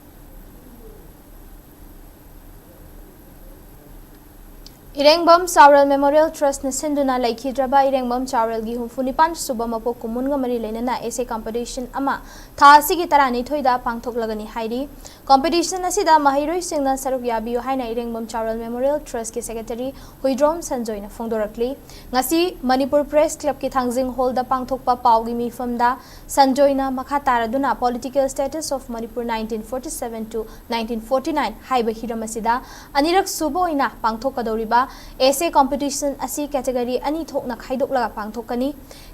ꯏꯔꯦꯡꯕꯝ ꯆꯥꯎꯔꯦꯜ Memorial Trustꯅ ꯁꯤꯟꯗꯨꯅ ꯂꯩꯈꯤꯗ꯭ꯔꯕ ꯏꯔꯦꯡꯕꯝ ꯆꯥꯎꯔꯦꯜꯒꯤ ꯍꯨꯝꯐꯨ ꯅꯤꯄꯥꯟ ꯁꯨꯕ ꯃꯄꯣꯛ ꯀꯨꯝꯑꯣꯟꯒ ꯃꯔꯤ ꯂꯩꯅꯅ essay competition ꯑꯃ ꯊꯥ ꯑꯁꯤꯒꯤ ꯇꯔꯥꯅꯤꯊꯣꯏꯗ ꯄꯥꯡꯊꯣꯛꯂꯒꯅꯤ ꯍꯥꯏꯔꯤ꯫ Competition ꯑꯁꯤꯗ ꯃꯍꯩꯔꯣꯏꯁꯤꯡꯅ ꯁꯔꯨꯛ ꯌꯥꯕꯤꯌꯨ ꯍꯥꯏꯅ ꯏꯔꯦꯡꯕꯝ ꯆꯥꯎꯔꯦꯜ Memorial Trustꯀꯤ Secretary ꯍꯨꯏꯗ꯭ꯔꯣꯝ ꯁꯟꯖꯣꯏꯅ ꯐꯣꯡꯗꯣꯔꯛꯂꯤ꯫ ꯉꯁꯤ ꯃꯅꯤꯄꯨꯔ Press Clubꯀꯤ ꯊꯥꯡꯖꯤꯡ Hallꯗ ꯄꯥꯡꯊꯣꯛꯄ ꯄꯥꯎꯒꯤ ꯃꯤꯐꯝꯗ ꯁꯟꯖꯣꯏꯅ ꯃꯈꯥ ꯇꯥꯔꯗꯨꯅ Political Status of Manipur nineteen forty-seven to nineteen forty-nine ꯍꯥꯏꯕ ꯍꯤꯔꯝ ꯑꯁꯤꯗ ꯑꯅꯤꯔꯛ ꯁꯨꯕ ꯑꯣꯏꯅ ꯄꯥꯡꯊꯣꯛꯀꯗꯧꯔꯤꯕ essay competition ꯑꯁꯤ category ꯑꯅꯤ ꯊꯣꯛꯅ ꯈꯥꯏꯗꯣꯛꯂꯒ ꯄꯥꯡꯊꯣꯛꯀꯅꯤ꯫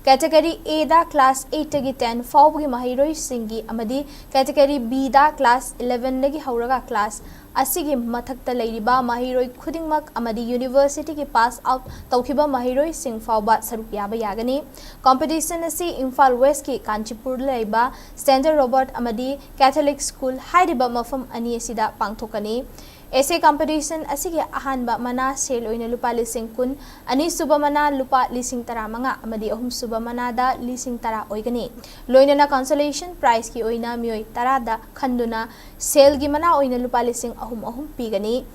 Category Aꯗ class eightꯇꯒꯤ ten ꯐꯥꯎꯕꯒꯤ ꯃꯍꯩꯔꯣꯏꯁꯤꯡꯒꯤ ꯑꯃꯗꯤ Category Bꯗ class elevenꯗꯒꯤ ꯍꯧꯔꯒ class ꯑꯁꯤꯒꯤ ꯃꯊꯛꯇ ꯂꯩꯔꯤꯕ ꯃꯍꯩꯔꯣꯏ ꯈꯨꯗꯤꯡꯃꯛ ꯑꯃꯗꯤ universityꯒꯤ pass out ꯇꯧꯈꯤꯕ ꯃꯍꯩꯔꯣꯏꯁꯤꯡ ꯐꯥꯎꯕ ꯁꯔꯨꯛ ꯌꯥꯕ ꯌꯥꯒꯅꯤ꯫ Competition ꯑꯁꯤ ꯏꯝꯐꯥꯜ Westꯀꯤ ꯀꯥꯟꯆꯤꯄꯨꯔꯗ ꯂꯩꯕ Standard Robert ꯑꯃꯗꯤ Catholic School ꯍꯥꯏꯔꯤꯕ ꯃꯐꯝ ꯑꯅꯤ ꯑꯁꯤꯗ ꯄꯥꯡꯊꯣꯛꯀꯅꯤ꯫ Essay competition ꯑꯁꯤꯒꯤ ꯑꯍꯥꯟꯕ ꯃꯅꯥ ꯁꯦꯜ ꯑꯣꯏꯅ ꯂꯨꯄꯥ ꯂꯤꯁꯤꯡ ꯀꯨꯟ, ꯑꯅꯤꯁꯨꯕ ꯃꯅꯥ ꯂꯨꯄꯥ ꯂꯤꯁꯤꯡ ꯇꯔꯥꯃꯉꯥ ꯑꯃꯗꯤ ꯑꯍꯨꯝꯁꯨꯕ ꯃꯅꯥꯗ ꯂꯤꯁꯤꯡ ꯇꯔꯥ ꯑꯣꯏꯒꯅꯤ꯫ ꯂꯣꯏꯅꯅ consolation prizeꯀꯤ ꯑꯣꯏꯅ ꯃꯤꯑꯣꯏ ꯇꯔꯥꯗ ꯈꯟꯗꯨꯅ ꯁꯦꯜꯒꯤ ꯃꯅꯥ ꯑꯣꯏꯅ ꯂꯨꯄꯥ ꯂꯤꯁꯤꯡ ꯑꯍꯨꯝ ꯑꯍꯨꯝ ꯄꯤꯒꯅꯤ꯫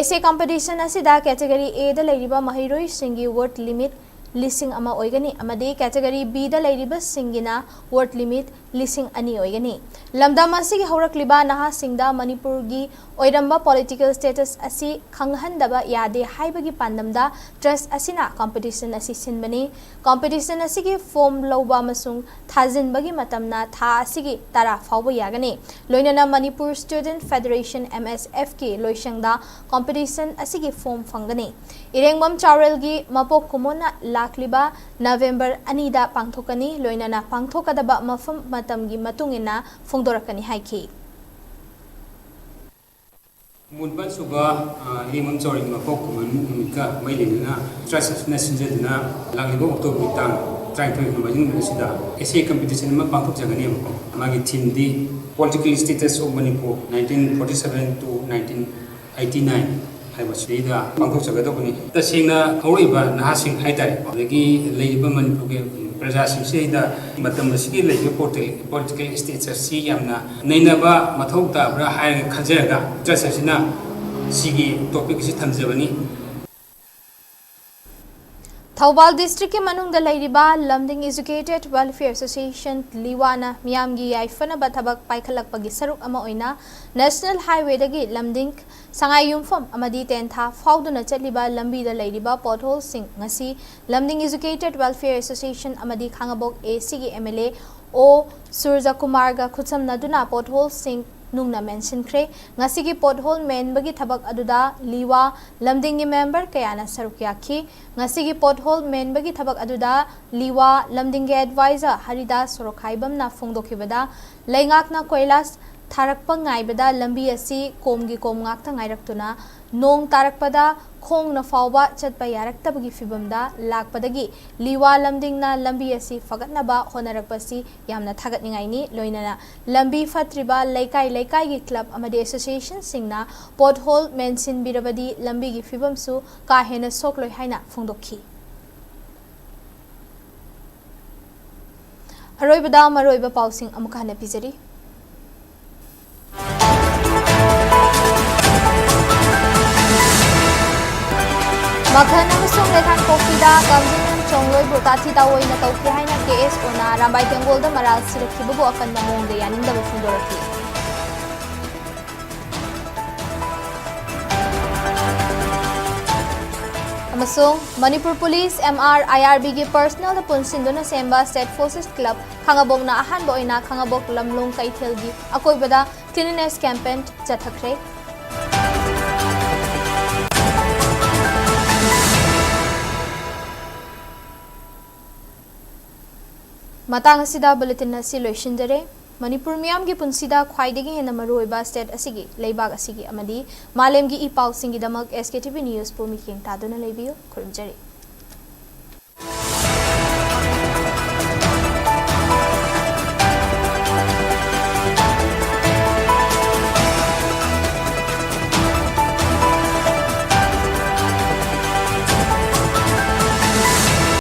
Essay competition ꯑꯁꯤꯗ Category Aꯗ ꯂꯩꯔꯤꯕ ꯃꯍꯩꯔꯣꯏꯁꯤꯡꯒꯤ vote limit ꯂꯤꯁꯤꯡ ꯑꯃ ꯑꯣꯏꯒꯅꯤ ꯑꯃꯗꯤ Category Bꯗ ꯂꯩꯔꯤꯕꯁꯤꯡꯒꯤꯅ vote limit ꯂꯤꯁꯤꯡ ꯑꯅꯤ ꯑꯣꯏꯒꯅꯤ꯫ ꯂꯝꯗꯝ ꯑꯁꯤꯒꯤ ꯍꯧꯔꯛꯂꯤꯕ ꯅꯍꯥꯁꯤꯡꯗ ꯃꯅꯤꯄꯨꯔꯒꯤ ꯑꯣꯏꯔꯝꯕ political status ꯑꯁꯤ ꯈꯪꯍꯟꯗꯕ ꯌꯥꯗꯦ ꯍꯥꯏꯕꯒꯤ ꯄꯥꯟꯗꯝꯗ trust ꯑꯁꯤꯅ competition ꯑꯁꯤ ꯁꯤꯟꯕꯅꯤ꯫ Competition ꯑꯁꯤꯒꯤ form ꯂꯧꯕ ꯑꯃꯁꯨꯡ ꯊꯥꯖꯤꯟꯕꯒꯤ ꯃꯇꯝꯅ ꯊꯥ ꯑꯁꯤꯒꯤ ꯇꯔꯥ ꯐꯥꯎꯕ ꯌꯥꯒꯅꯤ꯫ ꯂꯣꯏꯅꯅ Manipur Student Federation, MSFꯀꯤ ꯂꯣꯏꯁꯪꯗ competition ꯑꯁꯤꯒꯤ form ꯐꯪꯒꯅꯤ꯫ ꯏꯔꯦꯡꯕꯝ ꯆꯥꯎꯔꯦꯜꯒꯤ ꯃꯄꯣꯛ ꯀꯨꯝꯑꯣꯟꯅ ꯂꯥꯛꯂꯤꯕ ꯅꯕꯦꯝꯕꯔ ꯑꯅꯤꯗ ꯄꯥꯡꯊꯣꯛꯀꯅꯤ꯫ ꯂꯣꯏꯅꯅ ꯄꯥꯡꯊꯣꯛꯀꯗꯕ ꯃꯐꯝ ꯃꯇꯝꯒꯤ ꯃꯇꯨꯡ ꯏꯟꯅ ꯐꯣꯡꯗꯣꯔꯛꯀꯅꯤ ꯍꯥꯏꯈꯤ꯫ ꯃꯨꯟꯕꯟ ꯁꯨꯕ, ꯑ, ꯏꯔꯦꯡꯕꯝ ꯆꯥꯎꯔꯦꯟꯒꯤ ꯃꯄꯣꯛ ꯀꯨꯝꯑꯣꯟꯒ ꯃꯔꯤ ꯂꯩꯅꯅ ꯇ꯭ꯔꯁ ꯑꯁꯤꯅ ꯁꯤꯟꯖꯗꯨꯅ ꯂꯥꯛꯂꯤꯕ ꯑꯣꯛꯇꯣꯕꯔꯒꯤ ꯇꯥꯡ ꯇꯔꯥꯅꯤꯊꯣꯏ ꯅꯣꯡꯃꯥꯏꯖꯤꯡ ꯅꯨꯃꯤꯠ ꯑꯁꯤꯗ essay competition ꯑꯃ ꯄꯥꯡꯊꯣꯛꯆꯒꯅꯦꯕꯀꯣ꯫ ꯃꯥꯒꯤ themeꯗꯤ Political Status of Manipur nineteen forty seven to nineteen eighty nine ꯍꯥꯏꯕꯁꯤꯗꯩꯗ ꯄꯥꯡꯊꯣꯛꯆꯒꯗꯧꯕꯅꯤ꯫ ꯇꯁꯦꯡꯅ ꯍꯧꯔꯛꯏꯕ ꯅꯍꯥꯁꯤꯡ ꯍꯥꯏꯇꯥꯔꯦꯀꯣ, ꯑꯗꯒꯤ ꯂꯩꯔꯤꯕ ꯃꯅꯤꯄꯨꯔꯒꯤ ꯄ꯭ꯔꯖꯥꯁꯤꯡꯁꯤꯗꯩꯗ ꯃꯇꯝ ꯑꯁꯤꯒꯤ ꯂꯩꯔꯤꯕ ꯄꯣꯂꯤꯇꯤ-, political status ꯑꯁꯤ ꯌꯥꯝꯅ ꯅꯩꯅꯕ ꯃꯊꯧ ꯇꯥꯕ꯭ꯔꯥ ꯍꯥꯏꯔꯒ ꯈꯟꯖꯔꯒ ꯇ꯭ꯔꯁ ꯑꯁꯤꯅ ꯁꯤꯒꯤ topic ꯑꯁꯤ ꯊꯝꯖꯕꯅꯤ꯫ ꯊꯧꯕꯥꯜ districtꯀꯤ ꯃꯅꯨꯡꯗ ꯂꯩꯔꯤꯕ ꯂꯝꯗꯤꯡ Educated Welfare Association, ꯂꯤꯋꯥꯅ ꯃꯤꯌꯥꯝꯒꯤ ꯌꯥꯏꯐꯅꯕ ꯊꯕꯛ ꯄꯥꯏꯈꯠꯂꯛꯄꯒꯤ ꯁꯔꯨꯛ ꯑꯃ ꯑꯣꯏꯅ National Highwayꯗꯒꯤ ꯂꯝꯗꯤꯡ ꯁꯉꯥꯏꯌꯨꯝꯐꯝ ꯑꯃꯗꯤ ꯇꯦꯟꯊꯥ ꯐꯥꯎꯗꯨꯅ ꯆꯠꯂꯤꯕ ꯂꯝꯕꯤꯗ ꯂꯩꯔꯤꯕ potholeꯁꯤꯡ ꯉꯁꯤ ꯂꯝꯗꯤꯡ Educated Welfare Association ꯑꯃꯗꯤ ꯈꯥꯉꯕꯣꯛ ACꯒꯤ MLA ꯑꯣ ꯁꯨꯔꯖꯀꯨꯃꯥꯔꯒ ꯈꯨꯠꯁꯝꯅꯗꯨꯅ potholeꯁꯤꯡ ꯅꯨꯡꯅ ꯃꯦꯟꯁꯤꯟꯈ꯭ꯔꯦ꯫ ꯉꯁꯤꯒꯤ pothole ꯃꯦꯟꯕꯒꯤ ꯊꯕꯛ ꯑꯗꯨꯗ ꯂꯤꯋꯥ ꯂꯝꯗꯤꯡꯒꯤ member ꯀꯌꯥꯅ ꯁꯔꯨꯛ ꯌꯥꯈꯤ꯫ ꯉꯁꯤꯒꯤ pothole ꯃꯦꯟꯕꯒꯤ ꯊꯕꯛ ꯑꯗꯨꯗ ꯂꯤꯋꯥ ꯂꯝꯗꯤꯡꯒꯤ advisor ꯍꯔꯤꯗꯥꯁ ꯁꯣꯔꯣꯛꯈꯥꯏꯕꯝꯅ ꯐꯣꯡꯗꯣꯛꯈꯤꯕꯗ, ꯂꯩꯉꯥꯛꯅ ꯀꯣꯏꯂꯥꯁ ꯊꯥꯔꯛꯄ ꯉꯥꯏꯕꯗ ꯂꯝꯕꯤ ꯑꯁꯤ ꯀꯣꯝꯒꯤ ꯀꯣꯝ ꯉꯥꯛꯇ ꯉꯥꯏꯔꯛꯇꯨꯅ ꯅꯣꯡ ꯇꯥꯔꯛꯄꯗ ꯈꯣꯡꯅ ꯐꯥꯎꯕ ꯆꯠꯄ ꯌꯥꯔꯛꯇꯕꯒꯤ ꯐꯤꯚꯝꯗ ꯂꯥꯛꯄꯗꯒꯤ ꯂꯤꯋꯥ ꯂꯝꯗꯤꯡꯅ ꯂꯝꯕꯤ ꯑꯁꯤ ꯐꯒꯠꯅꯕ ꯍꯣꯠꯅꯔꯛꯄꯁꯤ ꯌꯥꯝꯅ ꯊꯥꯒꯠꯅꯤꯡꯉꯥꯏꯅꯤ꯫ ꯂꯣꯏꯅꯅ ꯂꯝꯕꯤ ꯐꯠꯇ꯭ꯔꯤꯕ ꯂꯩꯀꯥꯏ ꯂꯩꯀꯥꯏꯒꯤ club ꯑꯃꯗꯤ associationꯁꯤꯡꯅ pothole ꯃꯦꯟꯁꯤꯟꯕꯤꯔꯕꯗꯤ ꯂꯝꯕꯤꯒꯤ ꯐꯤꯕꯝꯁꯨ ꯀꯥ ꯍꯦꯟꯅ ꯁꯣꯛꯂꯣꯏ ꯍꯥꯏꯅ ꯐꯣꯡꯗꯣꯛꯈꯤ꯫ ꯑꯔꯣꯏꯕꯗ ꯃꯔꯨꯑꯣꯏꯕ ꯄꯥꯎꯁꯤꯡ ꯑꯃꯨꯛꯀ ꯍꯟꯅ ꯄꯤꯖꯔꯤ꯫ ꯃꯈꯜ ꯑꯃꯁꯨꯡ ꯂꯩꯈꯥꯟꯄꯣꯛꯄꯤꯗ ꯀꯝꯖꯤꯡ ꯂꯝꯆꯣꯡꯂꯣꯏꯕꯨ ꯇꯥꯊꯤ ꯇꯥꯑꯣꯏꯅ ꯇꯧꯈꯤ ꯍꯥꯏꯅ KSOꯅ ꯔꯥꯝꯕꯥꯏ ꯇꯦꯡꯒꯣꯜꯗ ꯃꯔꯥꯜ ꯁꯤꯔꯛꯈꯤꯕꯕꯨ ꯑꯀꯟꯕ ꯃꯑꯣꯡꯗ ꯌꯥꯅꯤꯡꯗꯕ ꯐꯣꯡꯗꯣꯔꯛꯈꯤ꯫ ꯑꯃꯁꯨꯡ ꯃꯅꯤꯄꯨꯔ ꯄꯨꯂꯤꯁ, MR, IRBꯒꯤ personnelꯗ ꯄꯨꯟꯁꯤꯟꯗꯨꯅ ꯁꯦꯝꯕ State Forces Club ꯈꯥꯉꯕꯣꯛꯅ ꯑꯍꯥꯟꯕ ꯑꯣꯏꯅ ꯈꯥꯉꯕꯣꯛ ꯂꯝꯂꯣꯡ ꯀꯩꯊꯦꯜꯒꯤ ꯑꯀꯣꯏꯕꯗ cleanliness campaign ꯆꯠꯊꯈ꯭ꯔꯦ꯫ ꯃꯇꯥꯡ ꯑꯁꯤꯗ ꯕꯨꯂꯦꯇꯤꯟ ꯑꯁꯤ ꯂꯣꯏꯁꯤꯟꯖꯔꯦ꯫ ꯃꯅꯤꯄꯨꯔ ꯃꯤꯌꯥꯝꯒꯤ ꯄꯨꯟꯁꯤꯗ ꯈ꯭ꯋꯥꯏꯗꯒꯤ ꯍꯦꯟꯅ ꯃꯔꯨꯑꯣꯏꯕ ꯁ꯭ꯇꯦꯠ ꯑꯁꯤꯒꯤ, ꯂꯩꯕꯥꯛ ꯑꯁꯤꯒꯤ ꯑꯃꯗꯤ ꯃꯥꯂꯦꯝꯒꯤ E ꯄꯥꯎꯁꯤꯡꯒꯤꯗꯃꯛ S K T V News ꯄꯨ ꯃꯤꯠꯌꯦꯡ ꯇꯥꯗꯨꯅ ꯂꯩꯕꯤꯌꯨ꯫ ꯈꯨꯔꯨꯝꯖꯔꯤ꯫